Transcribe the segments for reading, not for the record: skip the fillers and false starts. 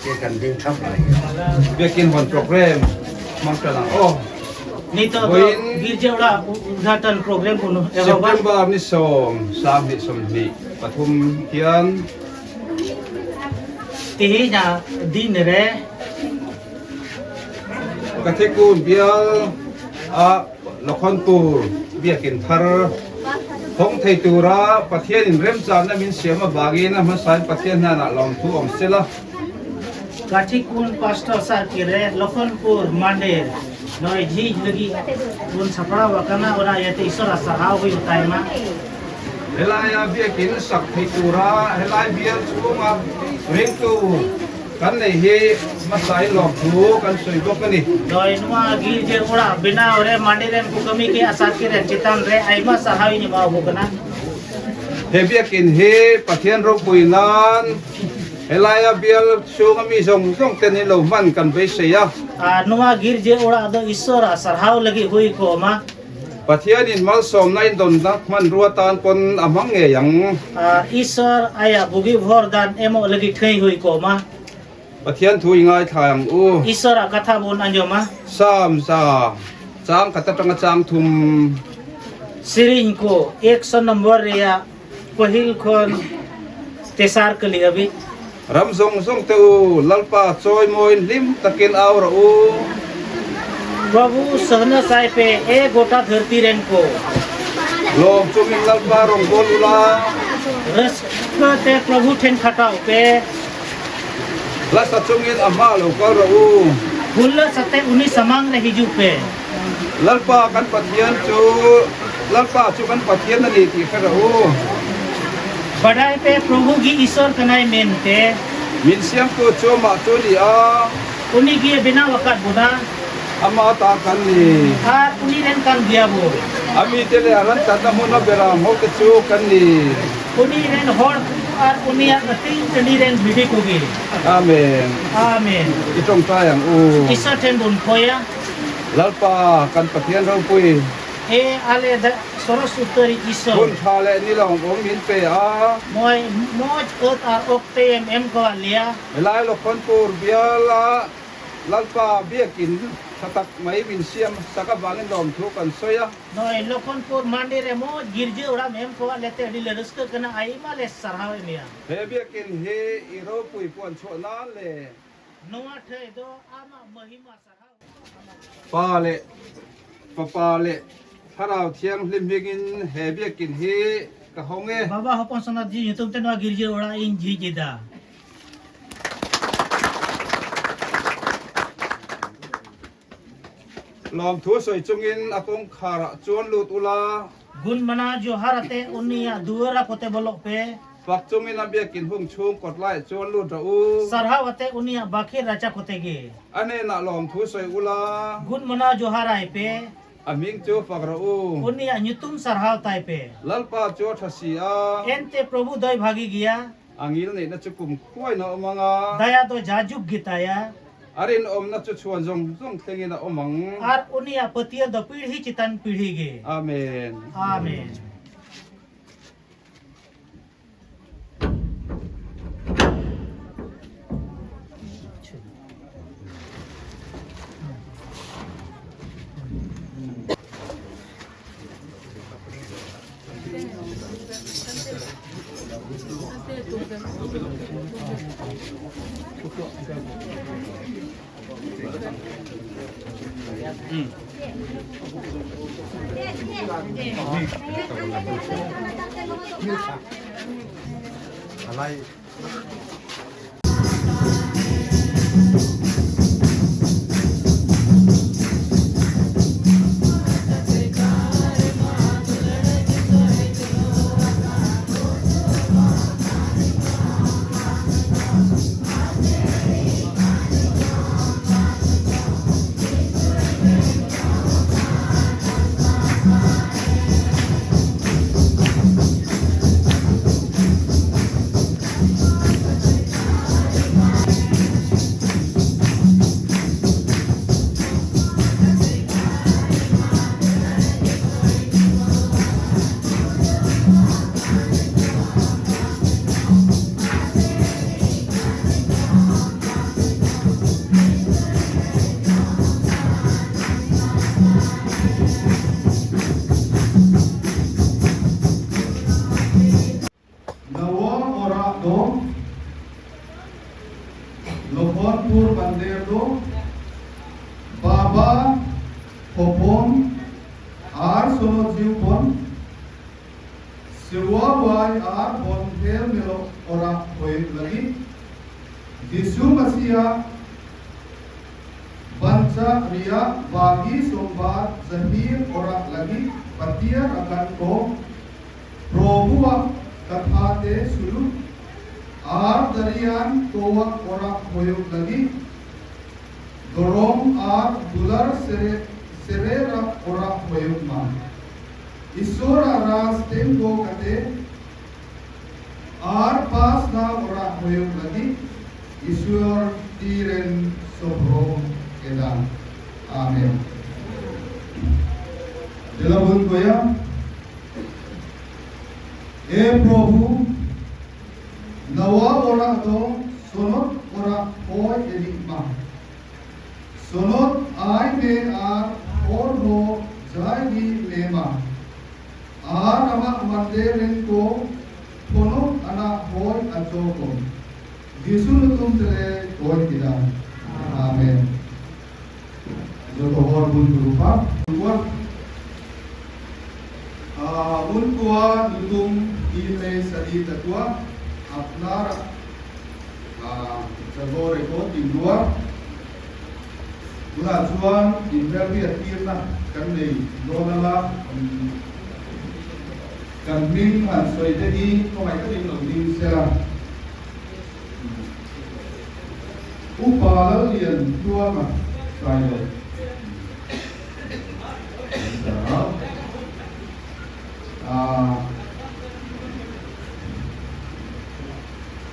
Ke kan ding thap mai. Biakin hawn program hmang tan ang aw. Nito do girja orak udghatan program bun ehoba. September ni 10 2023 hian. Tihina din re. Kathikun bial a Lakhanpur biakin thar hawng thei tura Pathianin remchanna min siam avangin a hmasain Pathian hnenah lawmthu awm sela. Kathikun Pastor Sarki re Lakhanpur Mandir noi jhij lagi bun sapraw akana ona iate Iswar sarhaw hui taima. Helaia biakin sak thei tura helai bial chhunga ringtu Kan nei hi hmasain lawmthu kan sawi bawk a ni. Noi nuwa girje orak binaw re mandi ren ku kami ke asar ki ren chitan re aima sarhaw iny ema ko kana. He biakin hi Pathian ropui nan helaia bial chhunga mi zawng zawng ten hi lo hman kan beisei a. Nuwa girje orak do Iswar sarhaw lagi hui ko ma. Pathianin malsawmna in dawnna hmanrua tan pawn a hmang ngei ang. Isar aia bugi vawr dan emaw lagi thei hui kawm a. Pathian thu i ngaithla ang u. Isar a katha bun anjawm a. Psalm za chang khat atanga chang thum. Sirin ko ek so number ria pahil khon tesar kali habi. Ram zawng zawng te u, Lalpa chawi mawiin hlim takin au rawh u. Prabhu sahna sai pe e gota dharti ren ko. Lawm chungin Lalpa rawn bawl u la. Raska te Prabhu then khatau pe. Lasa chungin a hma lo kal rawh u. Hulla sate uni samang re hiju pe. Lalpa kan Pathian chu Lalpa chu kan Pathian a ni tih hre rawh u. Badai pe Prabhu gi Iswar kanai men te. Min siamtu chu amah chu a ni a. Uni gi bina wakat buna. Ama ta kan ni. Ar uni ren kan bia bu. A mite leh a ran tatna hmuna beram ho te chu kan ni. Uni ren hor ar uni a ating tani ren bidi kugi. Amen. Amen. I tawngtai ang u. Iswar then bun khawi a. Lalpa kan Pathian ropui. E ale da soros utari iso. Hun tha leh ni lo awm min pe a. Moi moj ot ar ok te em em ko alia. Helai Lokhanpur biala Lalpa biakin tha tak mai min siam sak avangin lawmthu kan sawi a. Noi Lokhanpur mandir e moj girje oram em ko ale te adi le ruska kana aima le sarhaw emia. He biakin hi i ropui puan chhuah nan le. Noa thei do ama mahima sarhaw. Pa leh Fapa leh Thlarau Thianghlim hmingin he biakin hi ka hawng e. Baba hopon sonat ji nyutum te noa girje ora ing jhij eda. Lawmthu sawi chungin a kawngkharah chuan lut ula. Gun mana johar ate unia duara kote bolok pe. Fak chungin a biakin hung chhung kawt laiah chuan lut rawh u. Sarhau ate unia bakhir racha kote ge. A hnenah lawmthu sawi ula. Gun mana johar ai pe. A hming chu fak rawh u. Unia nyutum sarhau tai pe. Lalpa chu a tha si a. Ente Prabhu doi bhagi gia. A ngil neihna chu kum khuain a awm ang a. Daya doi jajuk gitaya. A rinawmna chu chhuan zawng zawng thlengin a awm ang. Ar unia patia do pirhi chitan pirhi ge. Amen. Amen. Lakhanpur Mander do Baba Khopon ar Sonot Jiu Pon Sewa Wai ar Bon Hel Melo Ora Hoi Lagi Jisu Masiya Banca Ria Bagi Sombar Zahir Ora Lagi Patia Akan Ko Prabhua Kathate Sulu Ar Darian Towa Ora Hoyuk Lagi Dorong Ar Dular Sere Serera Ora Hoyuk Ma Isora Ras Tembo Kate Ar Pas Na Ora Hoyuk Lagi Isur Tiren Sobro Edan Amen. Dilabun Koya E Prabhu Nawa ora do sonot ora hoy enigma sonot ai me ar or ho jai lema ar ama mande ko fono ana hoy achoko Jisu nutum tele koi kida Amen. Joto hor bun rupa kuat un kuwa nutum ile sadi tatua apnar jagore ko tingdua tuna chuan inverbi atirna kan nei donala kan ming han soi te hi ko mai ka ding lo ding sela upalal lian tuanga sai lo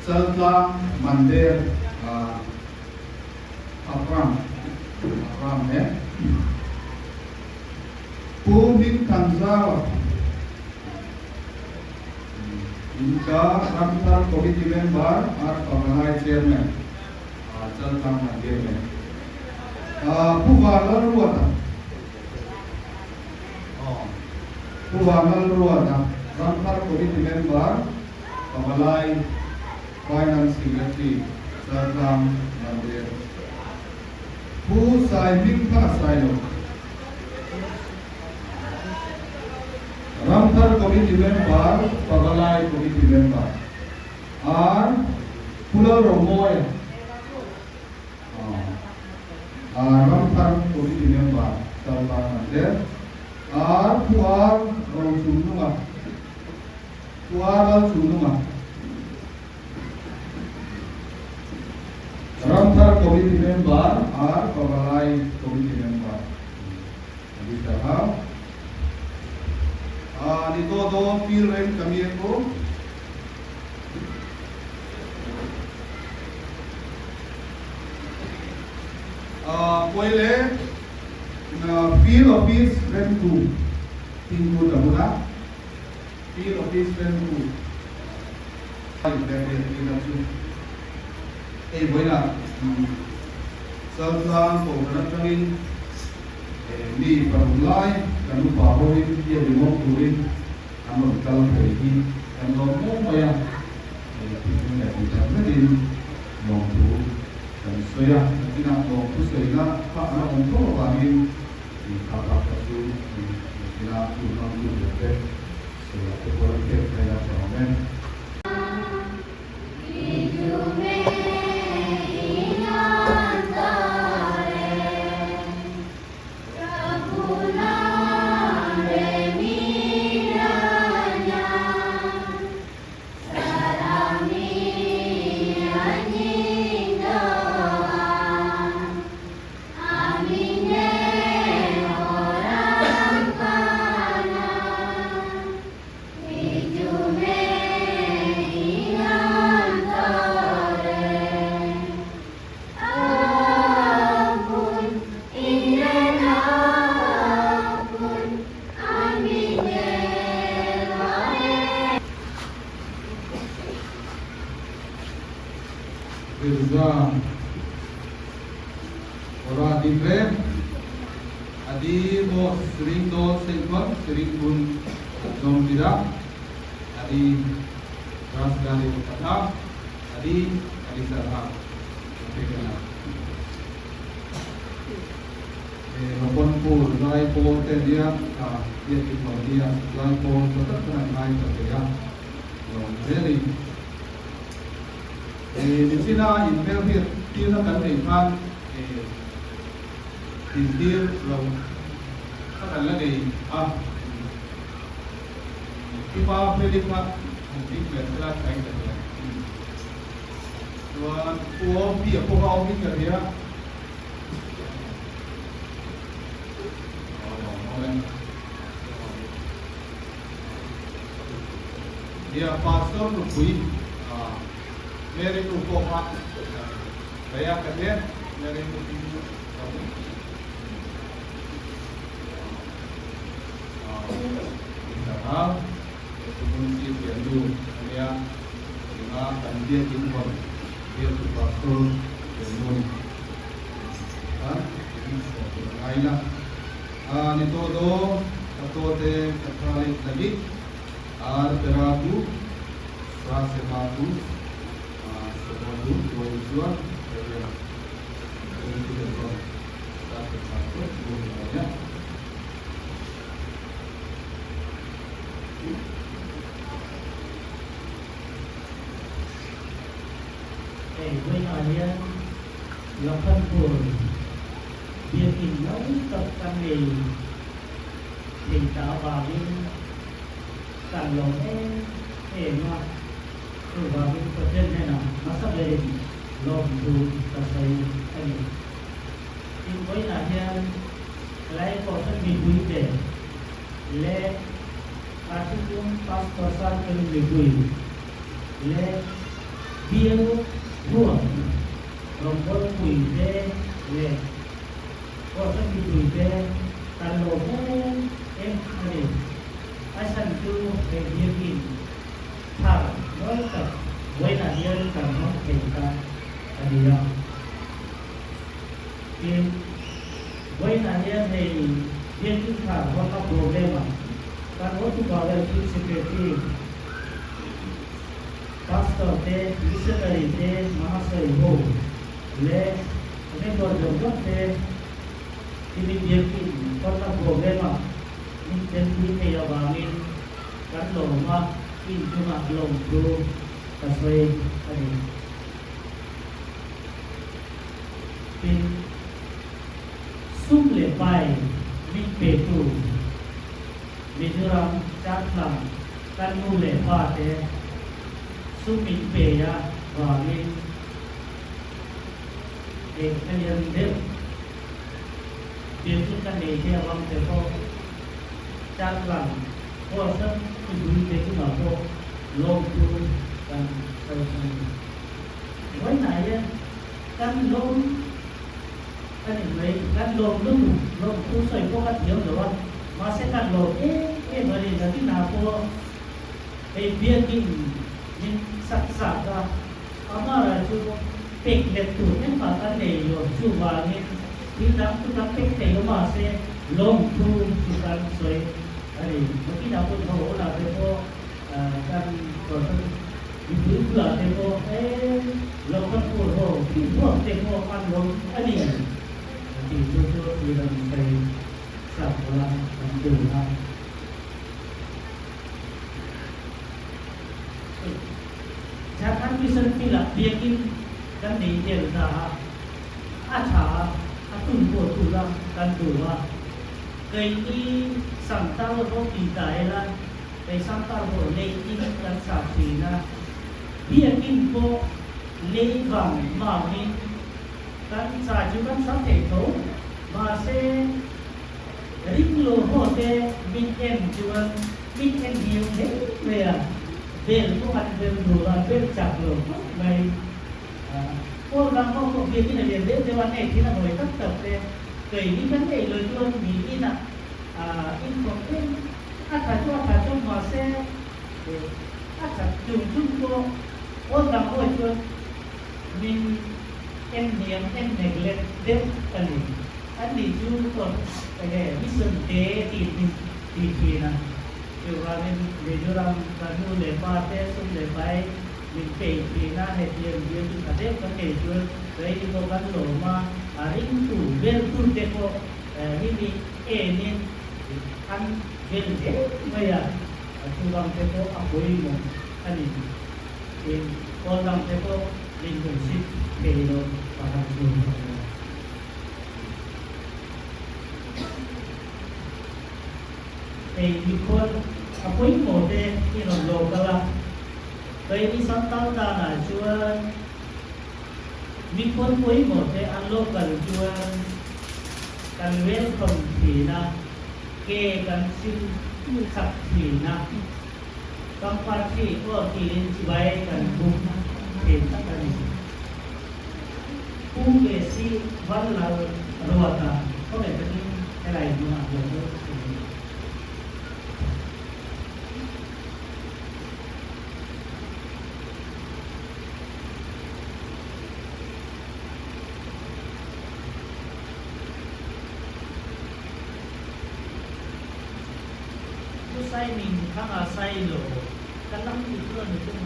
Chaltlang Mandir Apram Apram ne Pu Ming Thanzawa Inka Ramthar Committee Member ar Pamalai Chairman Chaltlang Mandir ne Pu Vanlal Ruata Pu Vanlal Ruata Ramthar Committee Member Pamalai Finance Secretary Chaltlang Mandir Pu Sai Ming Tha Sai Lo Ramthar Committee Member Pagalai Committee Member R Pulal Romoy Ramthar Committee Member Chaltlang Mandir R Puar Rochununga Puar Chununga Ramthar Committee Member R Pagalai Committee Member Adi sarha Nito do Phil kami ko Poile na field office rentu tinggu tabuna field office rentu ay bebe tinggal chu eh boina Chaltlang ko na tangin mi parulai kanu pa hoin dia di mo turin amon kal thei hi kan lo mo maya eh tin le ti ta medin long thu kan soya tina long thu soina pa ana om to ba hin ni ka ka ka chu ni tina tu nam tu te soya te ko ke kaya amen. Mirza Ora Dibre Adi Bo Sering Do Sengkon Sering Bun Jom Tira Adi Rasgani Kata Adi Adi Sarha. Oke, Lokonpur zaipawl te nia kha biakin lo nia zaipawl tha tak khan an ngaithla thei a lawm hle a ni. Nichina inhmelhriat tirna kan neih khan intir lo kha kan la nei a. Pipa Feli kha han ding leh sela thain ka hria. Chuan Pu Awmpi a pawh a awmin ka hria. Nia Pastor nupui Mary nu pawh kha daih a ka hria. Mary nu hi chu ka hmu. Hei vawiinah hian Lakhanpur biakin nawi tak kan nei thei ta avangin kan lawm em em a, chuvangin Pathian hnenah hmasa berin lawmthu ka sawi a ni. Tin, vawiinah hian helai kohhran mipuite leh Karthikung Pastor Circle mipui leh Bial Huam rawngbawlpuite leh kohhran mipuite kan lawm em em a ni. A chhan chu hei biakin thar nawi tak vawiinah hian kan hmang thei ta a ni a. Tin, vawiinah hian hei biakin thar hawnna programme-ah kan hotupa leh Chief Secretary, Pastor te, Missionary te, Mahasai ho leh member zawng zawng te timi biakin hawnna programme-ah min chenpui thei avangin kan lawm a, inchungah lawmthu ka sawi a ni. Tin, sum leh pai min petu Mizoram Changtlang kan nu leh pa te sum min pe a vangin hei ka lian deuh biakin ka nei te avang te pawh Changtlang Kawlhran mipui te chungah pawh lawmtu kan sawi a ni. Vawiinah hian kan lawm a ni mai, kan lawm lutuk, lawmthu sawi pawh ka thiam lo a, mahse kan lawm em em a ni, nakinah pawh hei biakin min sak sak a, amara chu pek let tur engmah kan nei lo, chuvangin thil dang chu kan pek thei lo mahse lawmthu chu kan sawi a ni, nakinah pawh ho hunah te pawh kan Kohhran mipui bulah te pawh he Lokhanpur ho thil huam te pawh an awm a ni tih chu chu i rawn sawi sak a kan duh a. Jharkhand Mission Field ah biakin kan nei tel ta a, a tha a, a tum pawh tul a kan duh a. Keini Santal ho ti ta ila Kei Santal ho lei in kan sa thin a, biakin pawh lei vang mangin kan cha chu kan sa thei tho, mahse ringlo ho te min en chuan min en hiam hle mai a, bel pawh an bel duh a, bel chak lo khawp mai. Pawl dang ho pawh biakin a lian deuh deuh a, nei thin a mawi tak tak te, kei hi kan ei lo chuan mi inah inkhawm em A tha chu a tha chu mahse a that chung chung pawh awl dang hawi chuan min en hniam en neglect deuh a ni. An ni chu aw enge mission te tih min ti thin a, chuvangin Mizoram kan nu leh pa te sum leh pai min pei thin a, hetiang bial chu tha deuh kan nei chuan rei pawh kan lawm a, a ringtu veltu te pawh. Hemi enin an vel hle mai a, chuvang te pawh a pawimawh a ni. Tin, pawl dang te pawh min hmuhsit thei lo pakhat chu a ni a. Hei mikhual a pawimawh te i rawn lo kal a, keini Santal tanah chuan mikhual pawimawh te an lo kal chuan kan welcome thin a, ke kan sil chak thin a, Kampatri aw tiin chibai kan buk thin tak a ni. Pu KC Vanlal Ruata khawvel takin helai hmunah lo kal thin a ni. Pu Saiming thanga Sailo ka lam i chuan i tum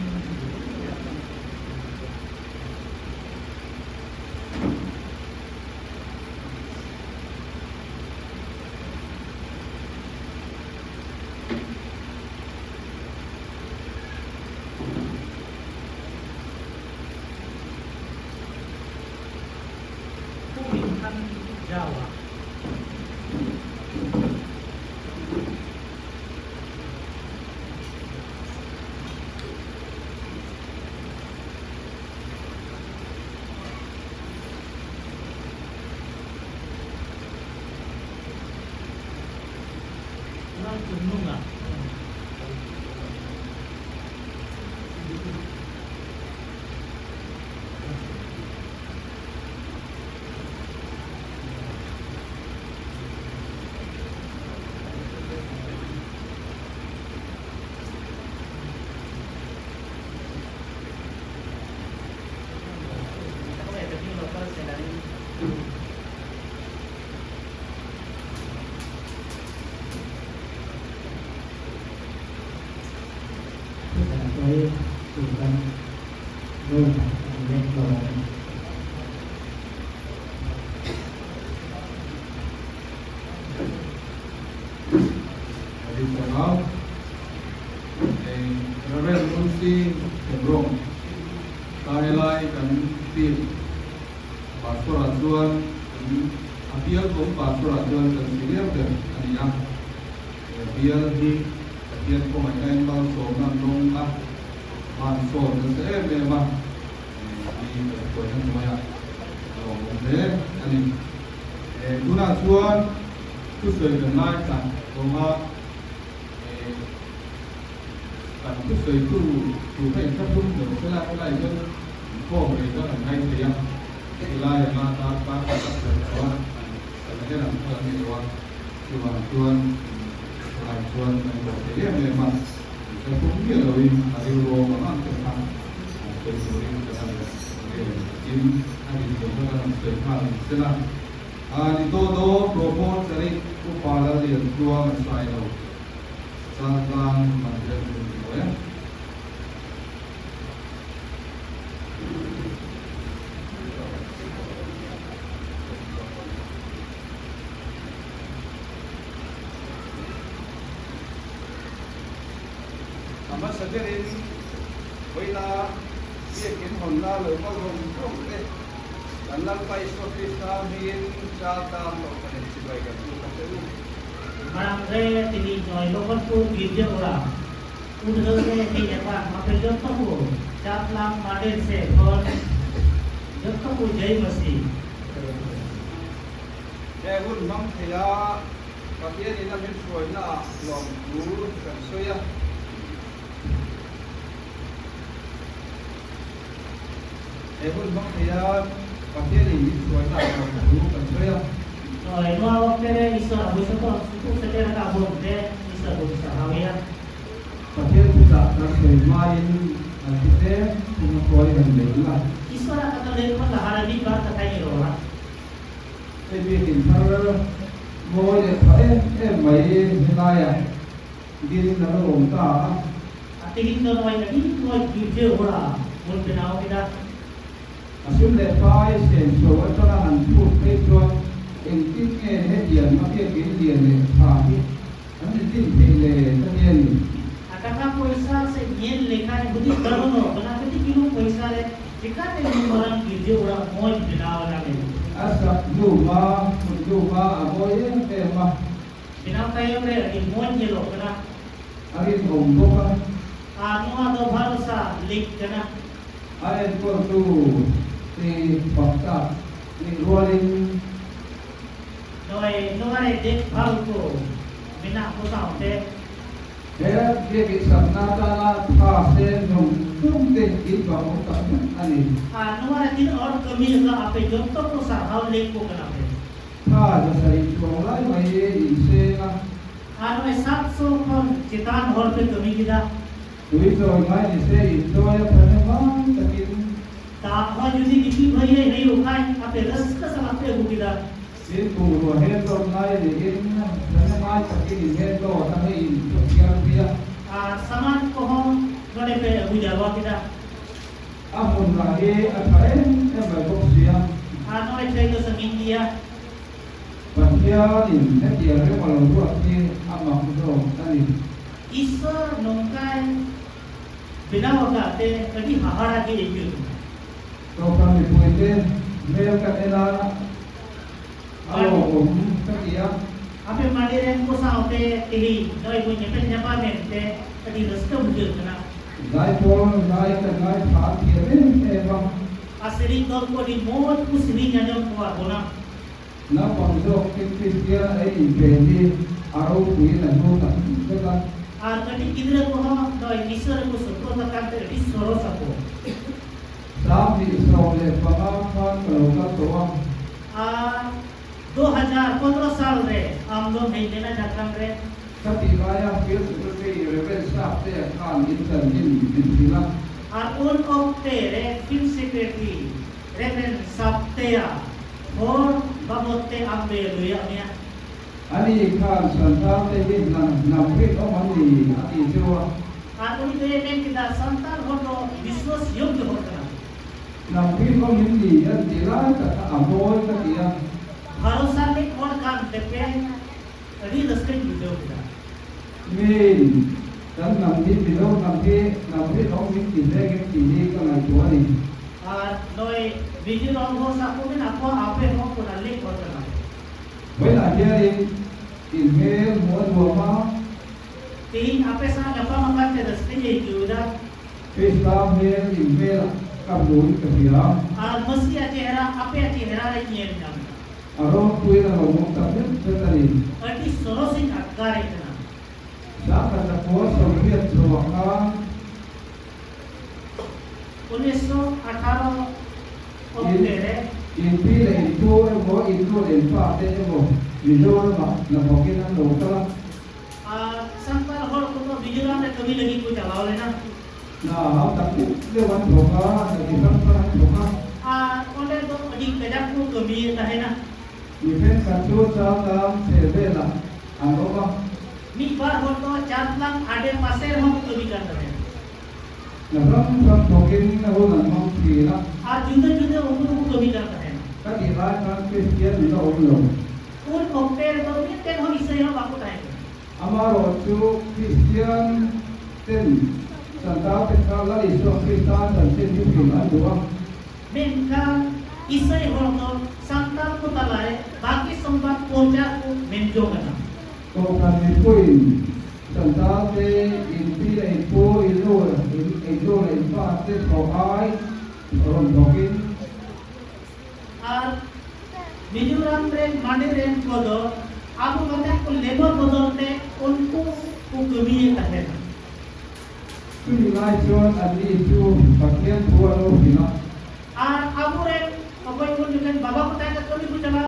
Pu Mingthang Jaua. Lalchungnunga. Reverend Lucy Hebron tlai kan team pastor ah chuan kan a bial awm pastor ah chuan kan senior ber a ni a, he bial hi Pathian khawngaihna in malsawmna an dawng a, van sawn nasa em em a, mi kaihhruaina hnuaiah a lo awm hle a ni. Tunah chuan thusawi kan ngaithla kawnga kan thusawitu tur kha inthlahrung lo sela helai hian inkhawm rei kha kan ngai thei a, helai anga dar kar khat a kher chuan kan en ang kha kan ni lo a, chuvang chuan helai chuan kan bawh thei em em a, inthlahrung miah loin a rilru awm ang ang te kha sawi turin kan han rel in a rinawm kha kan han sawi nghal ang sela. A ni tawh dawn Propon Sarih Upa Lallian Tluang a sai lo Chaltlang Mandel hun ti mawi a. A hmasa berin vawiina biakin hawnna lo kal rawng rawng te kan Lalpa Isua Krista hmingin Chaltlang Kohhran in chibai kan tuk a che u. Marang re tini noi lokon pu girja ora udhar re ti epa mape jotto ko Chaltlang Mandel se khon jotto ko Jai Masih. He hun hmang theia Pathianin a min hruainaah lawmthu kan sawi a. He hun hmang theia Pathianin min hruainaah lawmthu kan sawi a. Pathian thuchah kan sawi hmain kan thi tlem thung a khawi han nei ila. Hei biakin thar mawi leh tha em em mai helaiah din a lo awm ta a. A sum leh pai senso atanga han phut phei chuan. Engtin nge hetiang a biakin lian leh tha hi an intin theih le ka ti a ni. A taka pawisa se ngen lehkha i hudi dawn aw kana ka ti kilung pawisa le chikate lung marang girje ura mawi binaw la me. A sak hnu hma, hmun hnu hma a mawi em em a. Binaw tayom re ati mawi nge lo kana. A rinawm bawk a. A nua do bharosa lik kana. A enkawltu te fak tak nih rualin. Noi nuare dek phal ku mina ku saw te. He biakin sakna atana tha sen zawng zawng te in bang awm tak vek a ni. A nuare tin or kami ka ape jawm tawk ku sa hau lek ku kan ape. Tha zasarih chuang lai mai in seng a. A noi 700 khon chitan hor pe kami kida. Tui chawi ngai ni se in chawi a thahnem ngai takin. Ta hua juzi giti bhai ai hei ukhai ape raska sang ape agu kida. Tin bungrua hen lawm ngai niin thahnem ngai takin in hen lawt a hei in thiam phei a. A saman kohong none pe agu jarwa kida. A hmun lah hi a tha em em mai bawk sia. A noi thei to sang India. Pathianin hetiang rem a lo ruat hi a mak zawk a ni. Iswar nungkai binaw aka te adi hahara ge eikiu tung. Kohhran mipuite hmel kan en a, a lawmawm ka ti a. Ape mani reng ko sao te tihi noi bu nyepel nyapa men te adi raska bujheu kana. Zaipawl zai kan ngaithla a thiam em em a. A siring dol ko adi mawj ku siring anyom koa bona. Naupang zawk te Kristian a ei inpe hi a ropuiin a hnu tak zet a. Ar kati gidra koho noi Iswar ko sopro takan te adi soros ako. 2015 khan ka lo kal tawh a. A 2015 sal re am dom hei lena Jharkhand re. Ka tih laia Field Secretary Rev Saptea khan in chanchin min hrilh a. Ar un awkte re Field Secretary Rev Saptea Hor Babotte Ambe Luia nia. Ani khan Santal te hi hnam rinawm an ni a ti chu a. Ar uni doye men kida Santal hor do Biswas yogyo hor kana. Hnam rinawm in ni an ti lai tak kha a mawi ka ti a. Bharosa leh hor khan tepe adi raskain bujheu kida. Min, kan hnam hi Mizo hnam hi hnam rinawm min ti hle ngem tih hi ka ngaihtuah a ni. Ar noi Mizoram ho sa ko men akoa ape ho kona lek hor kana. Vawiinah hianin in hmel hmuh a nuam a. Tiin ape sa nyapa makan te raskain ei kiu da. Krista hmel in hmelah ka hmuin ka hria. Ar Masia chehra ape chehra re nyen nyam. A rawngpuiin a lo mawm tak zet zet a ni. Adi sorosin atkar ei kana. 1980 chhuah khan. 1918 In okte re. In pi leh in pu emaw, in nu leh in pa te emaw Mizoramah hnathawkin an lo kal a. Ar Santal hor kodo Mizoram re kami lagi ko chalaw lena. Hna hau tak deuh deuh an thawk a, hna chi hrang hrang an thawk a. Ar onde do adi kajak ko kami tahena. Mi thenkhat chu Chaltlang chheh velah an awm a. Mi bar hor do Chaltlang ade pase rehon ko kami kan tahena. Hna hrang hrang thawkin hun an hmang thin a. Ar juda juda umur ko kami kan tahena. Ka tih lai khan Kristian min a awm lo. Un okte do mitten ho isai ho bako tahena. Amaherawhchu Kristian ten Santal te kha Lal Isua Krista chanchin hi hrilh an duh a. Menkhan Isai hor do Santal ko talare baki songbad pochar ko menjo kana. Kohhran mipuiin Santal te in pi leh in pu, in nu in nu leh in pa te thawh ai rawn thawkin. Ar Mizoram ren mande ren kodo abo kate ko labor bodol te unku ko kami tahena. Chumi lai chuan anni chu Pathian thu an lo hrilh a. Ar abo ren okoy ko jukan baba ko tayo kami ko chala.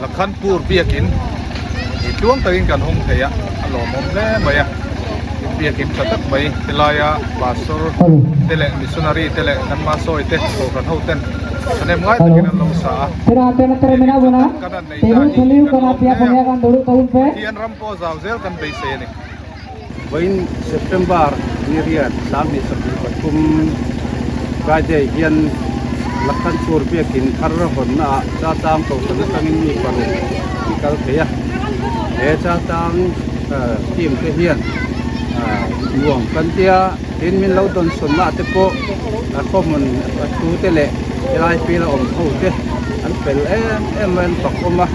Lakhanpur biakin i tluang takin kan hawng thei a, a lawmawm hle mai a, biakin tha tak mai helaia pastor te leh missionary te leh kan masawi te kohhran ho ten thahnem ngai takin an lo sa a, kan han nei ta hi kan lawm hle a, Pathian ram pawh zau zel kan beisei a ni. Vawiin September ni riat 2023 Friday hian Lakhanpur biakin thar hawnna ah Chaltlang kohhran atangin mi paruk an kal thei a. He Chaltlang team te hian nuam kan tia tin min lo dawnsawnna te pawh a khawhmun a thu te leh helai field a awm ho te an fel em em mai an fak awm a.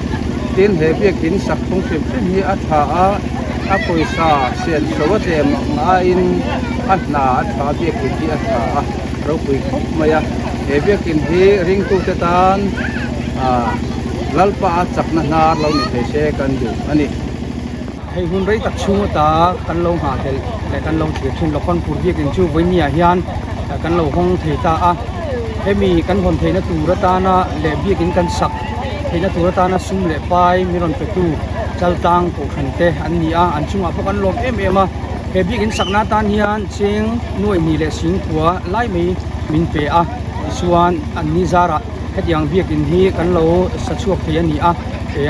Tin he biakin sak phung hrim hrim hi a tha a. A pawisa sian chho a tlem ang aiin a hna a tha biakin hi a tha a ropui khawp mai a he biakin hi ringtute tan ah Lalpa a chakna hnar lo ni thei se kan duh a ni. Hei hun rei tak chhung ata kan lo nghah hlelh leh kan lo thlir thin Lakhanpur biakin chu vawinia hian kan lo hawng thei ta a hemi kan hawn theihna tur atana leh biakin kan sak theihna tur atana sum leh pai min rawn petu Chaltlang kohhran te an ni a, an chungah pawh kan lawm em em a, he biakin sakna atan hian cheng nuaih hnih leh singkua lai mai min pe a, tichuan an ni zarah hetiang biakin hi kan lo sa chhuak thei a ni a,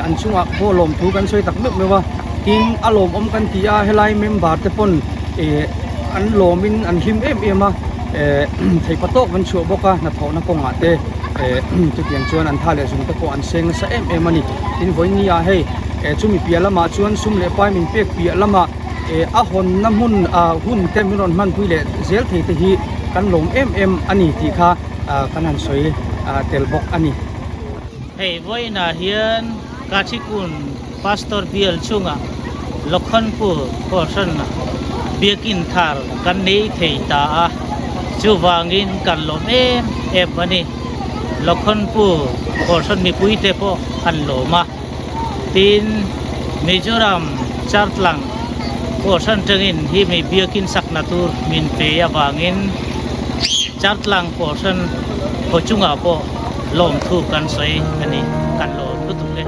an chungah pawh lawmthu kan sawi tak meuh meuh a, tin a lawmawm kan ti a, helai member te pawn eh an lawmin an hlim em em a, eh theipa tawk an chhuah bawk a, hnathawhna kawngah te eh chutiang chuan an tha leh zung te pawh an seng nasa em em a ni. Tin vawiin ni ah hei eh chumi piah lamah chuan sum leh pai min pek piah lamah eh a hawnna hmun ah hun te min rawn hmanpui leh zel thei te hi kan lawm em em a ni tih kha ah kan han sawi ah tel bawk a ni. Hei vawiin ah hian Kachikun Pastor bial chungah Lokhanpur Kohhran Biakin thar kan nei thei ta a, chuvangin kan lawm em em a ni. Lokhanpur Kohhran mipuite pawh an lawm a, tin Mizoram Chaltlang Kohhran tangin hi mi biakin sakna tur min pe avangin Chaltlang Kohhran khaw chungah pawh lawmthu kan sawi a ni, kan lawm lutuk e.